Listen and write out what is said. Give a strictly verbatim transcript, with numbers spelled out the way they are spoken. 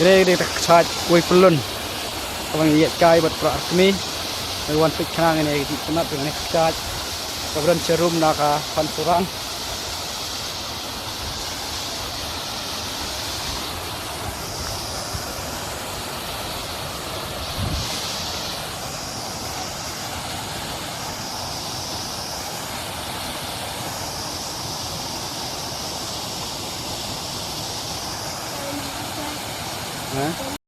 Re re ta kchaj wei pelun. Ka bang yet kai bad pra kmi. Ngi wan pik khnang ne ki tmat ne kchaj. Ka bran cherum na ka pan surang. Ha?